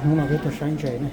Hnub no peb tuaj saib ntses ne.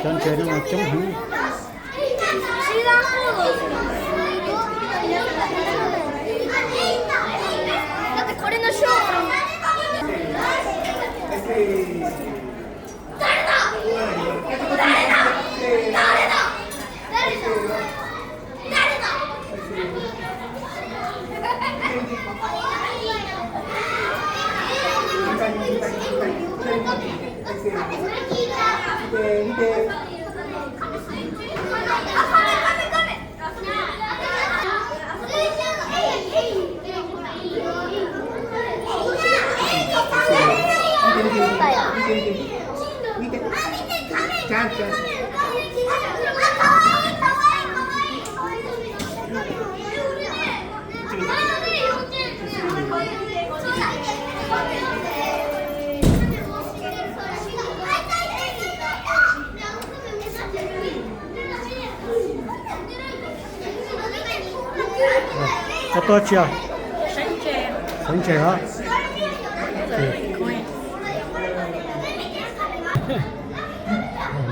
Cov ntses no mas coob heev. Koj tuaj tsi os? Xeev ntses os.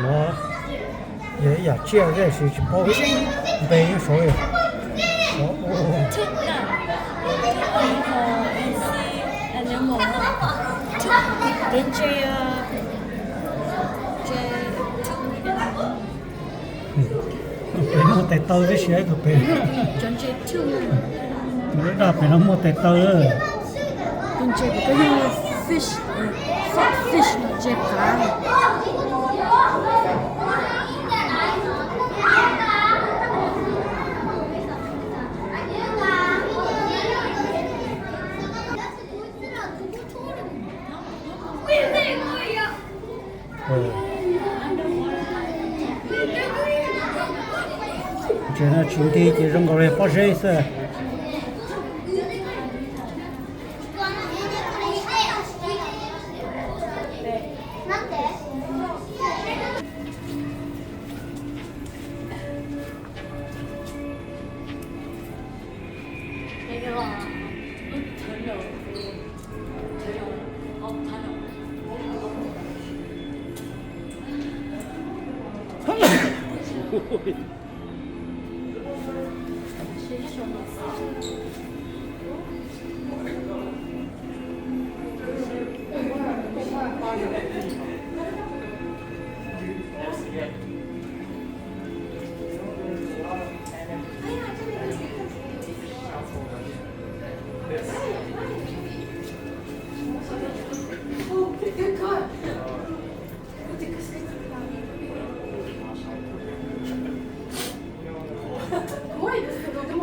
No yog ib yam tsiaj tiam sis tsis paub npe nyob saud. Tus pem muaj tes taw tib si, tus pem. Tus dab pem no muaj tes taw. Tus ntses pem ko yog fish, fat fish no, ntses qav. Ntses no tsis nti ces zoo nkaus li pob zeb xwb.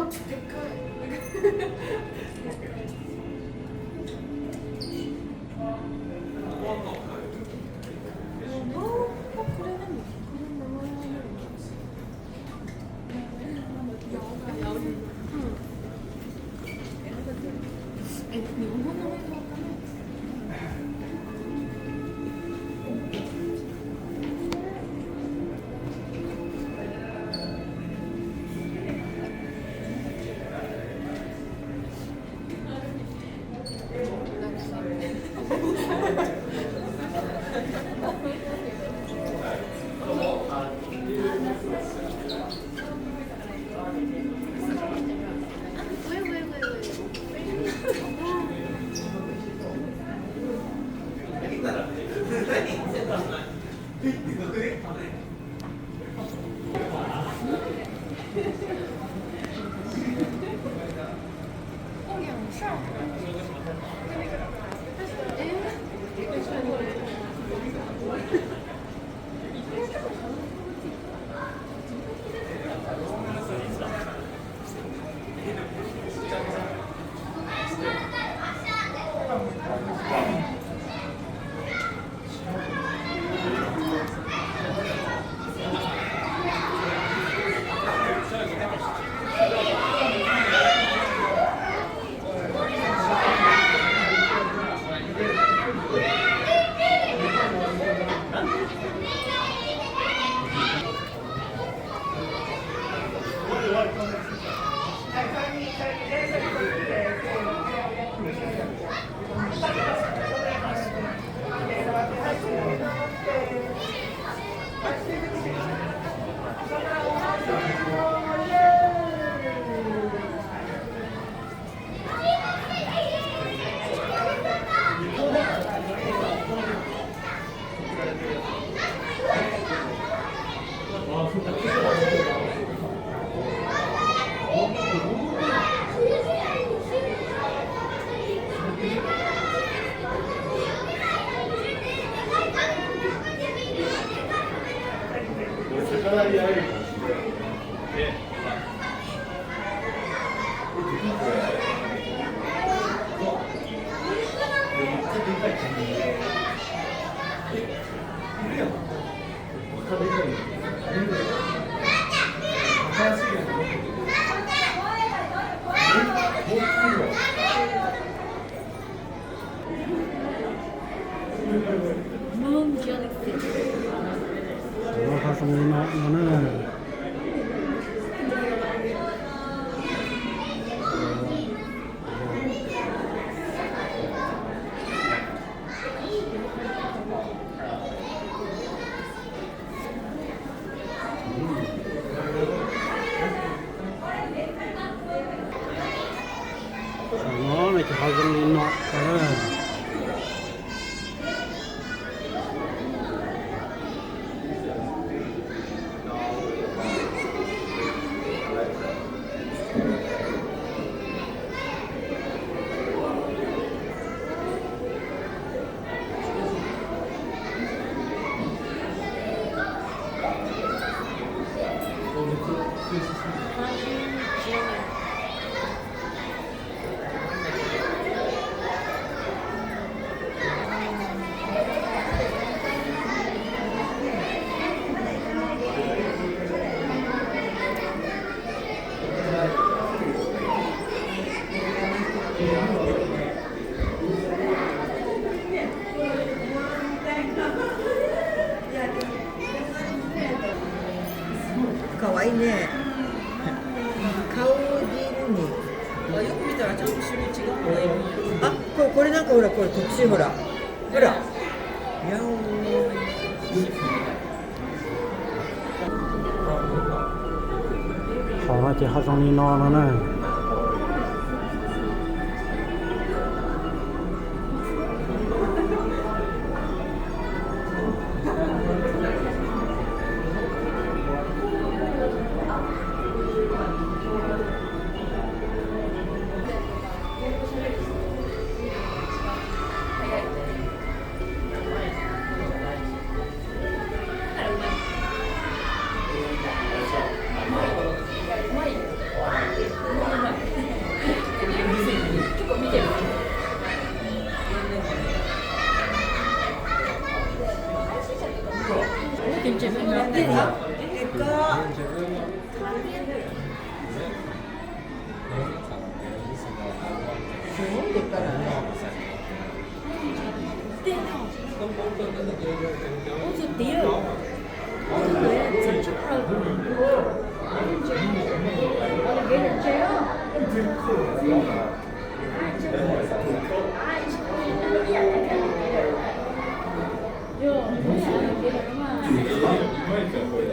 Muaj qhov zoo li no no na. Saum no ces qhov zoo li no. Ka wa ib ne. Khau di ni. A, ko, ko le na ko la ko tus tsi ho la. Ko la. Qhov no ces qhov zoo li no no na.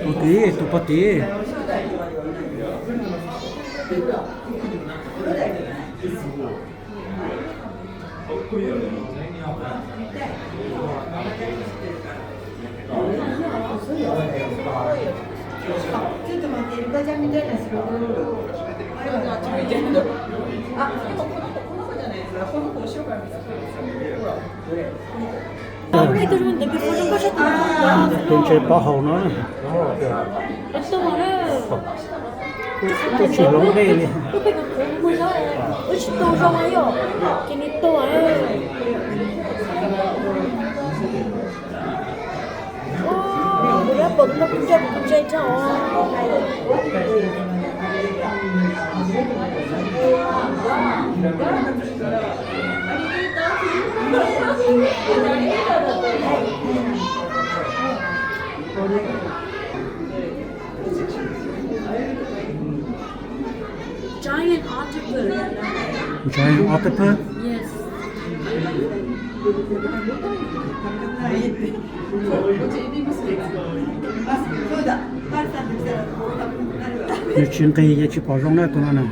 Tus tid, tus pog tid. Tus ntses pov haum no, tuaj tsis hloov dej li. Wb tsis tau zoo yom, ces nws tuaj. Kuv yuav pom no kuv nco kuv ntse tso. Giant octopus. Giant octopus? Yes. Nws tsis nqig ces tsis pom zoo na tus no na.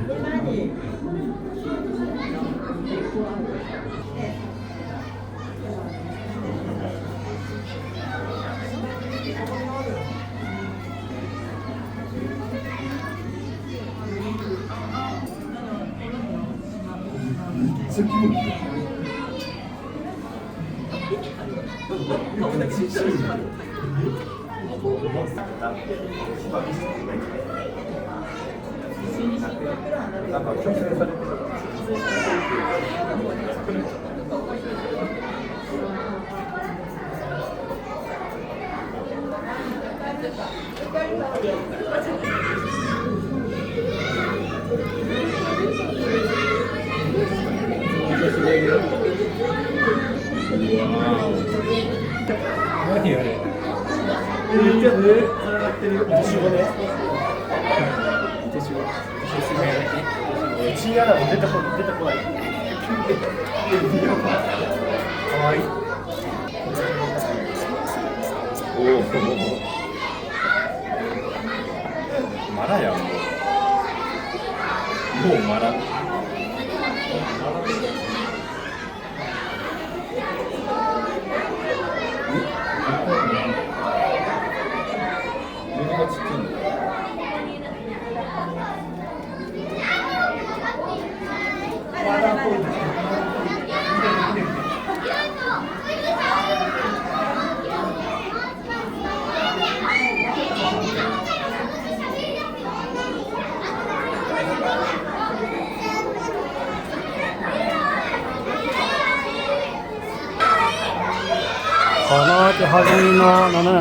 Qhov no ces ho zoo li no no na.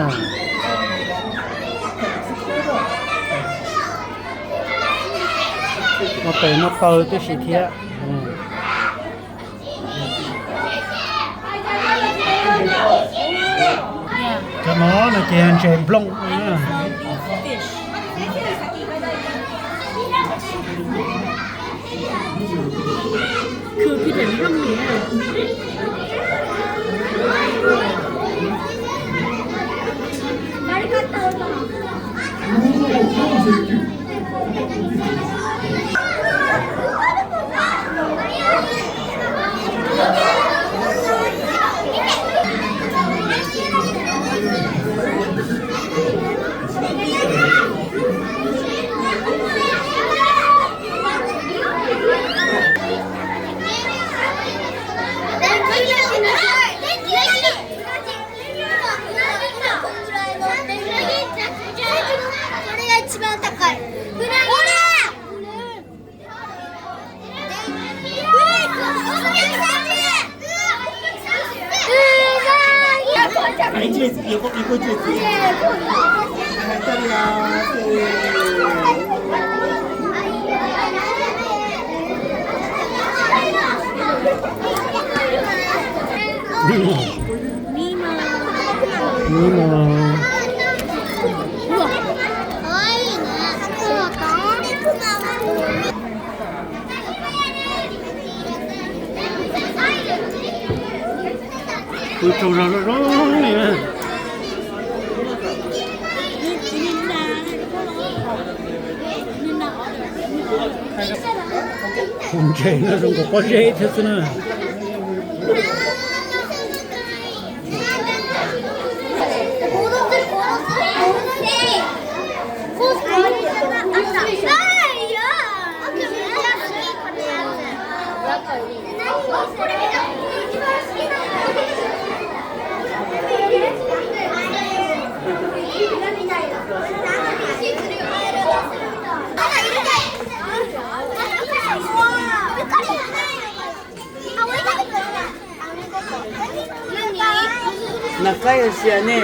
Muaj tes muaj taw tib si thiab. Cov no no ces ntses nplooj. Mimo. Pw tsaug zog zoj zog li. Ntses no zoo nkaus pob zeb thiab xwb na. Nag qab yog sia ne.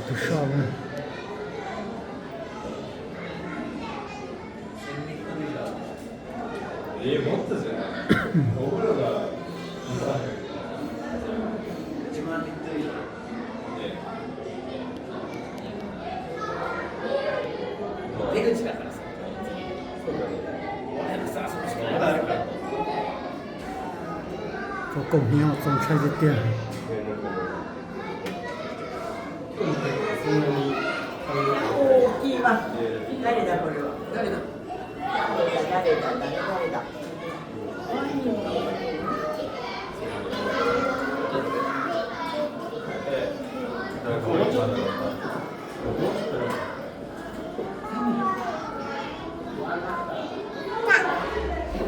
Tus soj na. Txog koom hniav txaus ntshai tiag tiag.